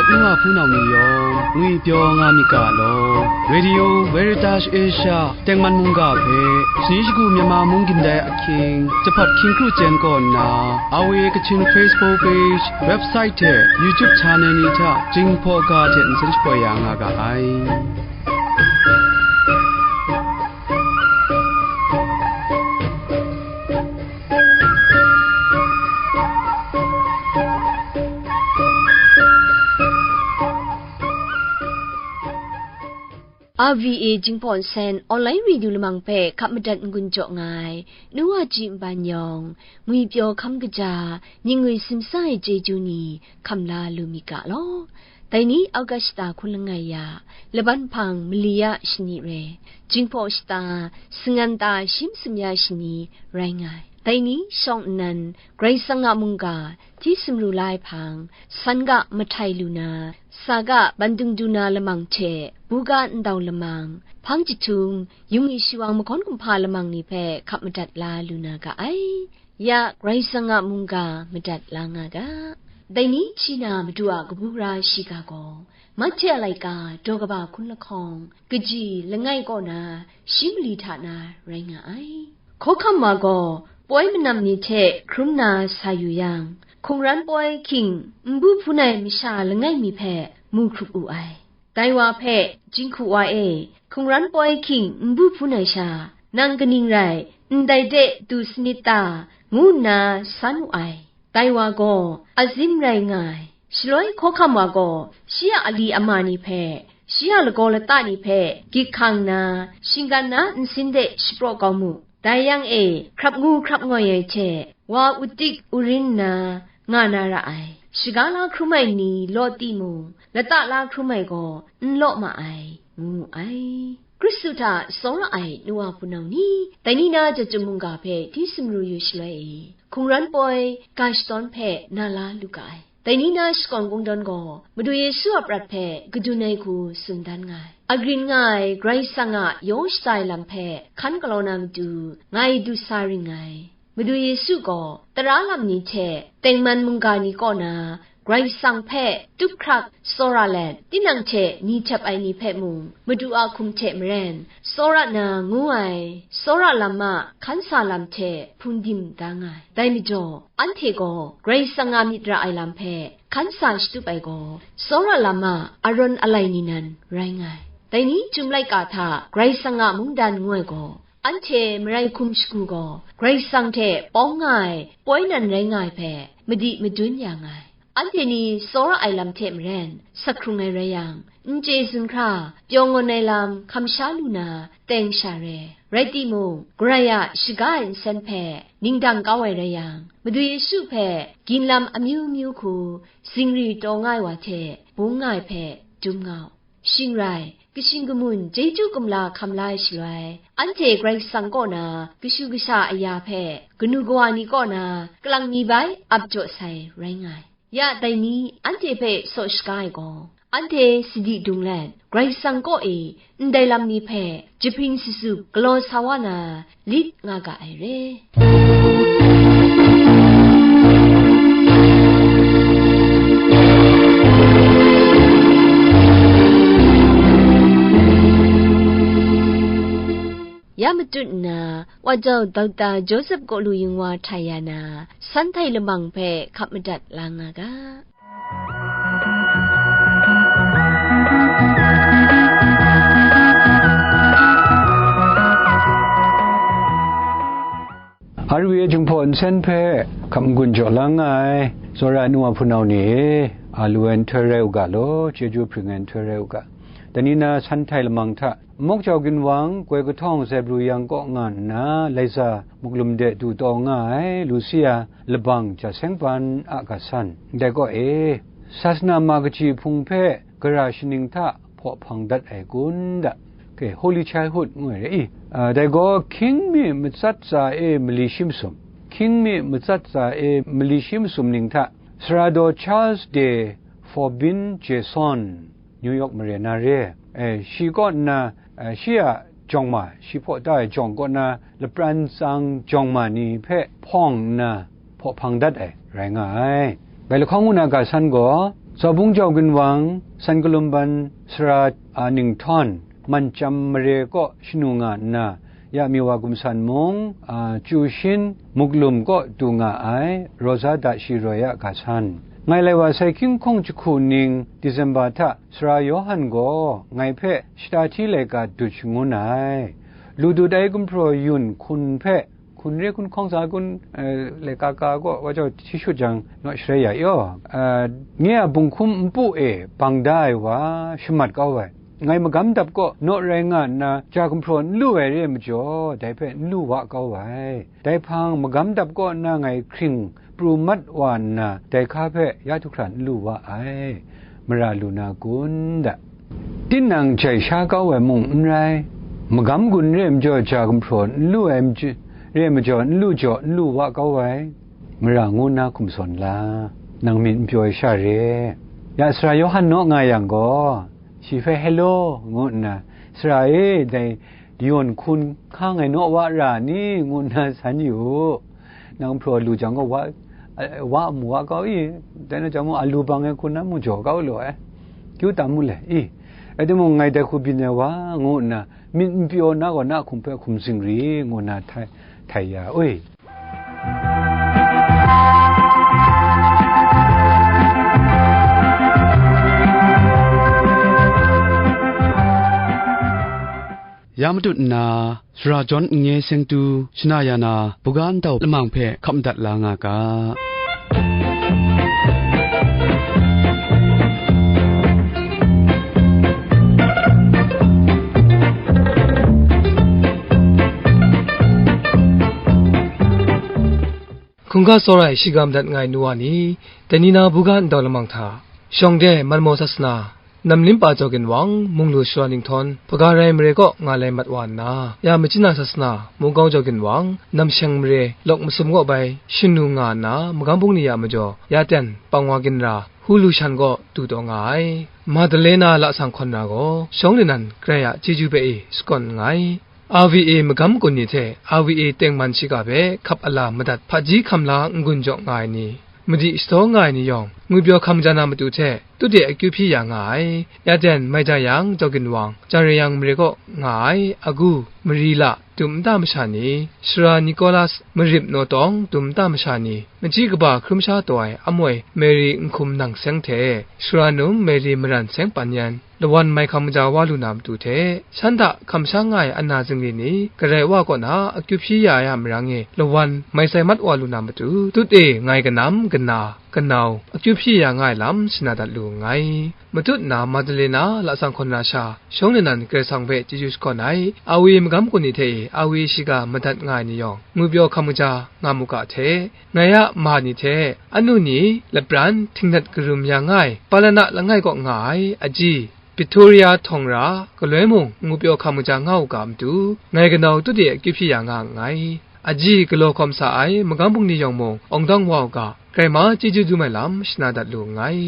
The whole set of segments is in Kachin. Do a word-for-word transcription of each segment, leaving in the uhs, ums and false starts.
N wa hpunau ni yawng ngwipyaw nga myit ga law. Radio Veritas Asia tengman mungga hpe shani shagu Myanmar mung gindai ahkying, jahpat hkying kru chyen kaw nna, R V A Kachin Facebook page, website hte YouTube channel ni hta Jinghpaw ga hte nsen shapoi ya nga ga ai. R V A Jinghpaw Nsen online radio lamang hpe hkap madat n-gun jaw nga ai, nu wa ji nban yawng, ngwipyaw hkam kaja, ningwi simsa ai chyeju ni hkam la lu mi ga law. Dai ni August shata hkun langai ya, laban hpang mali ya shani rai, Jinghpaw shata sangan ta shi masum ya shani rai nga ai. Dai ni shawng nnan, Karai Kasang a mungga hti sumru la ai hpang, san ga mahtai lu na, sa ga bandung du na lamang hte, buga ndau lamang, hpang jahtum, yungyi shiwang mahkawn kumhpa lamang ni hpe hkap madat la lu na ga ai. Ya Karai Kasang a mungga madat la nga ga. Dai ni shi na Madu a kabu gara shiga gaw, Mahte a laika daw kaba hkun lahkawng, kaji langai kaw na shi mali hta na rai nga ai. Hkawhkam wa gaw poi manam ni hte hkrum na sa yu yang, hkungran poi hkying nbu hpun ai masha langai mi hpe mu hkrup wu ai. Dai wa hpe, "Jinghku wa e, hkungran poi hkying nbu hpun ai sha, nang kaning rai, ndai de du sanit ta?" ngu nna san wu ai. Dai wa gaw azim rai nga ai. Shaloi hkawhkam wa gaw shi a ali ama ni hpe, shi a lagaw lata ni hpe gyit hkang nna, shinggan na nsin de shapraw kau mu. Dai yang e, hkrap ngu hkrap ngoi ai hte, wa utik urin nna nga na ra ai. Shaga la hkrum ai ni law timung, lata la hkrum ai gaw n law ma ai, ngu mu ai. Kristu hta tsawra ai nu wa hpunau ni, dai ni na Chyum mungga hpe hti sumru yu shaloi e, hkungran poi ga shadawn hpe na la lu ga ai. Dai ni na shakawn kungdawn gaw Madu Yesu a prat hpe kadun ai hku tsun dan nga ai. Agrin nga ai Karai Kasang a yaw shatai lam hpe hkan galaw na matu ngai du sa ring ngai. Madu Yesu gaw tara lam ni hte tengman mungga ni kaw na Karai Kasang hpe tup hkrak tsawra let, tinang hte ni htep ai ni hpe mung Madu a hkum hte maren tsawra na ngu ai tsawra lam a hkan sa lam hte hpung dim da nga ai. Dai majaw, anhte gaw Karai Kasang a myit ra ai lam hpe hkan sa shatup ai gaw, tsawra lam a arawn alai ni nan rai nga ai. Dai ni Chyum laika hta Karai Kasang a mungdan ngu ai gaw, anhte marai hkum shagu gaw Karai Kasang hte pawng nga ai poi nan rai nga ai hpe madi madun ya nga ai. Anhte ni tsawra ai lam hte maren sak hkrung ai rai yang, n chye zun hkra pyaw ngawn ai lam hkam sha lu na teng sha re. Rai timung, Karai a shaga ai nsen hpe ningdang kau ai rai yang, Madu Yesu hpe ginlam amyu myu hku zingri taw nga ai wa hte bung nga ai hpe dum nga u. Shing rai, kashing kamun chyeju kumla hkam la ai shaloi, anhte Karai Kasang kaw na kashu kasha aya hpe kanu kawa ni kaw na kalang mi bai ap jaw sai rai nga ai. Ya dai ni anhte hpe saw shaga ai gaw, anhte sadi dung let, Karai Kasang kaw e ndai lam ni hpe jahpring sasup galaw sa wa na lit nga ga ai re. Ya matut nna, Wa jau Doctor Joseph Kawlu Yingwa hta ya na, San Htai Lamang hpe hkap madat la nga ga. R V A Jinghpaw Nsen hpe hkap n-gun jaw lang ai, tsawra ai nu wa hpunau ni e, a lu ai nhtoi rai u ga law, chyeju hpring ai nhtoi rai u ga. Dai ni na San Htai Lamang hta, Mok Jau Ginwang, Goi Kahtawng Zebru Yang kaw nga nna, Laiza Muklum de du taw nga ai, Lucia Labang Ja Seng Ban a ga san, ndai kaw e, Sasana ma kaji hpung hpe gara shaning hta hpaw hpang dat ai kun da. Ke, Holy Childhood ngu ai re i. A, dai gaw hkying mi matsat tsa e mali shi masum, hkying mi matsat tsa e mali shi masum ning hta, Sara daw Charles de Fourbin Jason, New York mare na re, e, shi kaw nna, e, shi a jawng ma, shi hpaw ta ai jawng kaw na lapran tsang jawng ma ni hpe hpawng nna hpaw hpang dat ai rai nga ai. Bai lahkawng ngu na ga san gaw, Zaubung jau ginwang, san kalum ban sara, a, ninghtawng, man chyam mare kaw shanu nga nna, ya mi wa gumsan mung, a, chyu shin, muklum kaw du nga ai, Rosa da shi roi a ga san. Ngai lai wa sai hkying hkawng jahku ning, December hta, Sara Yawhan gaw ngai hpe shata hti laika dut shangun ai. Lu dut ai gumhpraw yun hkun hpe, hkun re hkun hkawng sa kun, eh, laika ka gaw, wa jau hti shut jang, naw sharai ya yaw, eh, nye a bunghkum npu e bang da ai wa shamat kau ai. Ngai magam dap kaw naw rai nga nna, ja gumhpraw n lu ai re ai majaw, dai hpe n lu wa kau ai. Dai hpang magam dap kaw nna ngai hkring pru mat wa nna, dai hka hpe ya du hkra n lu wa ai, mara lu na kun da? Tinang jai sha kau ai mung n rai, magam gun re ai majaw ja gumhpraw n lu ai majaw, re ai majaw n lu jaw n lu wa kau ai, mara ngu nna hkum sawn la, nang myit n pyaw ai sha re. Ya sara Yawhan naw nga yang gaw, shi hpe, "Hello," ngu nna, "Sara e, dai yawn hkun hka ngai naw wa ra ni?" ngu nna san yu u. Nang hpraw lu jang gaw, wa, wa mu wa kau i, dai na jang mung, a lu bang ai hkun na mu jaw kau law ai, kyu tam mu le i, rai timung, ngai dai hku byin ai wa, ngu nna, myit n pyaw na gaw, na hkum hpe hkum zingri, ngu nna htai, htai ya ui. Ya matut nna, sara jawn n-, nye seng tu shana ya na, buga ntau lamang hpe hkap madat la nga ga. Hkungga tsawra ai shiga madat nga ai nu wa ni, dai ni na buga ntau lamang hta, shawng de Manmaw sasana, Namlim pa jaw ginwang, Munglu shara ninghtawng, Hpaga rai mare kaw nga lai mat wa nna, ya Machyin na sasana, Mungkau jaw ginwang, Namsheng mare, Lawk masum kaw bai, shanu nga nna, magam bungli a majaw, ya ten, pang wa ginra, hu lu shan kaw du taw nga ai. Madalena lasang hkawn na gaw, shawng lanan Karai a chyeju hpe e shakawn nngai. R V A magam kun ni hte R V A tengman shiga hpe hkap ala madat hpaji hkam la n-gun jaw nga ai ni, madi shadaw nga ai ni yawng, ngwipyaw hkam maja na matu hte, tut de akyu hpyi ya nga ai. Ya ten, mai ja yang, jaw ginwang, Jare yang mare kaw nga ai, agu, mari la, dum nta masha ni, sara Nikolas, marip naw tawng, dum nta masha ni, machyi kaba hkrum sha taw ai amoi Mary nhkum nang seng hte, sara num Mary maran seng pan yan, lawan mai hkam maja wa lu na matu hte, shan hta hkam sha nga ai ana zingri ni, Karai Wa kaw na akyu hpyi ya ai a marang e, lawan mai sai mat wa lu na matu, tut e ngai kanam, kana, kanau, akyu hpyi ya nga ai lam shana dat lu nngai. Matut na Madalena lasang hkawn na sha, shawng lanan Karai Kasang hpe chyeju shakawn ai, R V A magam kun ni hte e R V A shiga madat nga ai ni yawng, ngwipyaw hkam kaja nga mu ga hte, ngai a ma ni hte, anu ni lapran htingnat karum ya nga ai, Palana langai kaw nga ai, aji, Pretoria htawng ra, galoi mung ngwipyaw hkam kaja nga u ga matu, ngai kanau tut e akyu hpyi ya nga nngai. Aji galaw hkawm sa ai magam bungli yawng mung awng dang wa u ga, Karai ma chyeju dum ai lam shana dat lu nngai.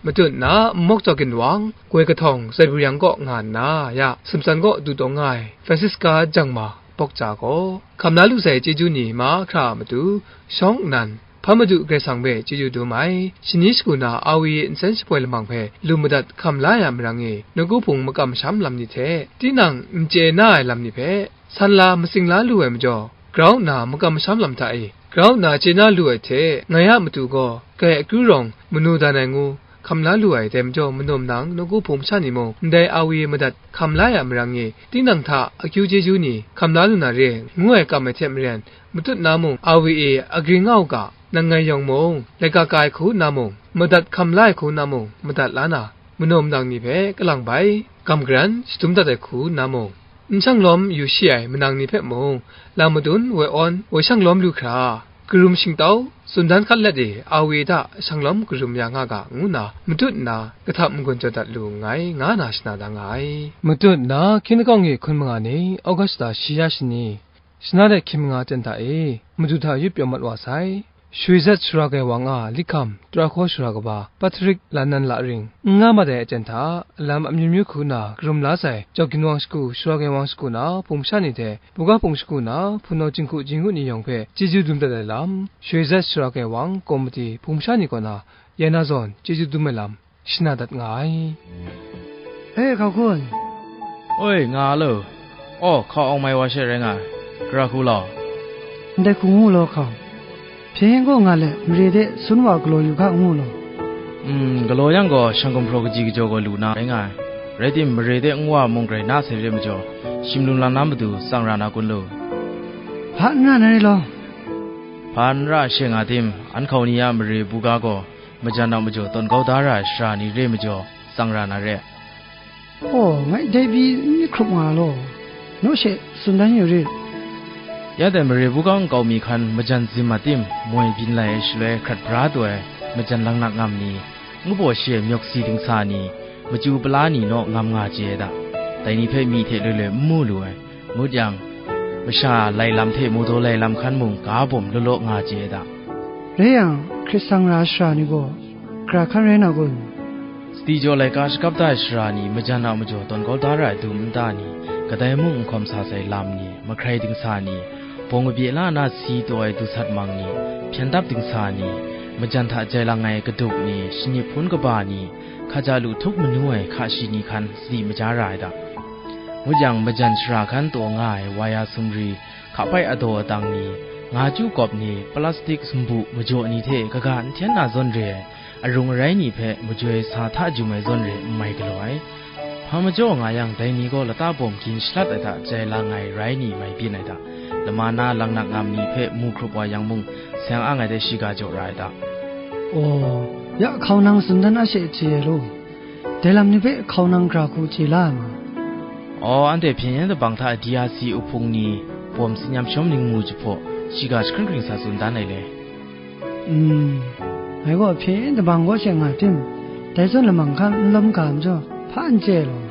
Matut na nmawk jaw ginwang, goi kahtawng Zaibruyang kaw nga nna, ya, sumtsan kaw du taw nga ai, Francisca jangma, bawk ja gaw, hkam la lu sai chyeju ni mahkra a matu, shawng nnan, hpa Madu Karai Kasang hpe chyeju dum ai, shani shagu na R V A nsen shapoi lamang hpe lu madat hkam la ai a marang e, nawku hpung makam masham lam ni hte, tinang n chye na ai lam ni hpe, san la matsing la lu ai majaw, grau nna makam masham lam hta e, grau nna chye na lu ai hte, ngai a matu gaw, kai akyu rawng manu dan ai ngu, hkam la lu ai, dai majaw, manaw manang, nawku hpung masha ni mung, ndai R V A madat hkam la ai a marang e, tinang hta akyu chyeju ni hkam la lu na re, ngu ai kam ai hte maren, matut na mung, R V A agring nga u ga, nang ngai yawng mung, laika ka ai hku nna mung, madat hkam la ai hku nna mung, madat la na, manaw manang ni hpe kalang bai, gam garan shadum dat ai hku nna mung, n shanglawm yu shi ai manang ni hpe mung, lam madun, woi awn, woi shanglawm lu hkra, karum shingtau, tsun dan hkat let e, R V A hta shanglawm karum ya nga ga, ngu nna, matut nna, kahtap n-gun jaw dat lu nngai, nga na shana da nga ai. Matut nna, hkying lakawng e hkun manga ni, August lata shi ya shani, shana de hkying manga ten hta e, Madu hta yup pyaw mat wa sai. Shawizat Sara Kai Wang a, Likham, Tara hkaw shara kaba, Patrick Lanan Laring, n nga mat ai aten hta, alam amyu myu hku na, karum la sai, Jaw Ginwang shagu, Sara Kai Wang shagu na, hpung masha ni hte, buga hpung shagu na, hpunau jinghku jinghku ni yawng hpe, chyeju dum dat ai lam, Shawizat Sara Kai Wang, komiti, hpung masha ni kaw na, ya na zawn, chyeju dum ai lam, shana dat nga ai. E, hkau kun. Oi, nga lo. Aw, hkau awng mai wa she rai nga ai. Gara hku law. Ndai hku ngu law, hkau. Hpyen gaw nga let, mare de sun wa galaw yu hka ngu law. Mm, galaw yang gaw, shang gumhpraw kaji kajaw gaw lu na rai nga ai. Rai tim, mare de nwa mung grai na sai re majaw, shim lum lam na matu tsang ra na kun lu. Hpa n ra na re law. Hpa n ra she nga tim, an hkau ni a mare buga gaw, majan a majaw tawn kau da ra ai sara ni re majaw, tsang ra na re. Aw, ngai dai pyi n myit hkrup nga law, naw she tsun dan yu rit. Ya dai mare buga nkau mi hkan majan zim mat tim, moi byin lai ai shaloi hkrat bra taw ai majan langnak ngam ni, ngu baw shi ai myawk si dingsa ni, machyu pala ni naw ngam nga chye ai da. Dai ni hpe myi hte loi loi n mu lu ai. Ngut yang, masha lai lam hte mawdaw lai lam hkan mung ga bawm law law nga chye ai da. Rai yang, hkrit sang ra ai sara ni gaw, gara hkan rai na kun? Sadi jaw laika shakap da ai sara ni, majan a majaw tawn kau da ra ai dum nta ni, kadai mung n hkawm sa sai lam ni, mahkrai dingsa ni, bawng kabye la na si taw ai dusat mang ni, hpyen dap dingsa ni, majan hta jai lang ai kaduk ni, shanip hpun kaba ni, hkaja lu htup manu ai hka shi ni hkan sadi maja ra ai da. Ngut yang, majan shara hkan taw nga ai waya sumri, hkapai adaw adang ni, nga chyu kawp ni, plastik sumbu majaw ni hte kaga n hten na zawn re ai, arung arai ni hpe majoi sa hta jum ai zawn re n mai galaw ai. Hpa majaw nga yang, dai ni gaw lata bawm gin shalat ai hta jai lang ai rai ni mai byin ai hta, lama na langnak ngam ni hpe mu hkrup wa yang mung, seng ang ai de shiga jaw ra ai hta. Aw, ya hkau nang tsun dan a she chye ai law. Dai lam ni hpe hkau nang gara hku chye la ai ma? Aw, anhte hpyen yen dabang hta D R C uhpung ni bawm tsin yam shawm ning mu jahpaw, shiga jahkring hkring sa tsun dan ai le. Mm, ngai gaw hpyen yen dabang gaw she nga tim, dai zawn lamang hkan n lawm ga majaw, hpa n chye ai law.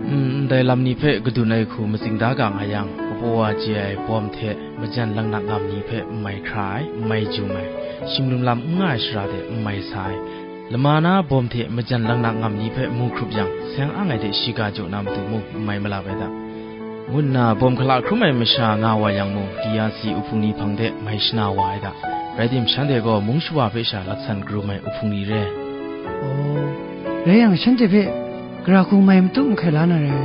Mm, ndai lam ni hpe kadun ai hku matsing da ga nga yang, kapaw wa chye ai bawm hte majan langnak ngam ni hpe n mai hkra ai, n mai jum ai, shim lum lam n nga ai sara de n mai sa ai, lama na bawm hte majan langnak ngam ni hpe mu hkrup yang, seng ang ai de shiga jaw na matu mung n mai malap ai da. Ngu nna bawm hkala hkrum ai masha nga wa yang mung, D R C uhpung ni hpang de mai shana wa ai da. Rai tim, shanhte gaw mung shawa hpe sha laksan karum ai uhpung ni re. Aw, rai yang, shanhte hpe gara hku mai matut mahkai la na rai.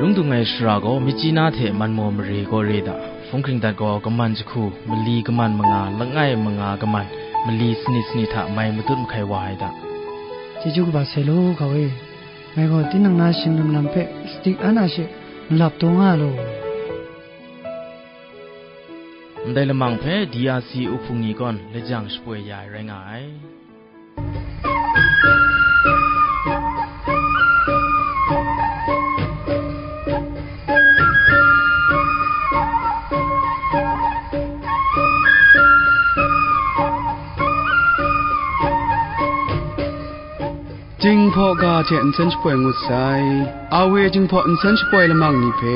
Lung dung ai sara gaw, Myitkyina hte Manmaw mare gaw re da. Hpung hkring dat gaw, kaman jahku, mali kaman manga, langai manga kaman, mali sanit sanit hta mai matut mahkai wa ai da. Chyeju kaba sai law, hkau e. Ngai gaw tinang na shim lum lam hpe sadi an a she malap taw nga law. Ndai lamang hpe D R C uhpung ni gaw lajang shapoi ya ai rai nga ai. Jinghpaw ga hte nsen shapoi ngut sai. Awe Jinghpaw nsen shapoi lamang ni hpe,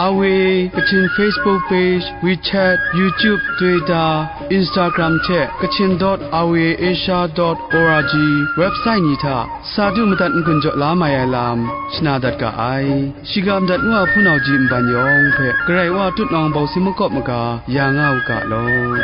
Awe Kachin Facebook page, WeChat, YouTube, Twitter, Instagram hte Kachin dot awe asia dot org website ni hta sa du madat n-gun jaw la mai ai lam shana dat ga ai. Shiga madat ngu a hpunau ji nban yawng hpe Karai Wa tutnawng bawsi makawp maga ya nga u ga law.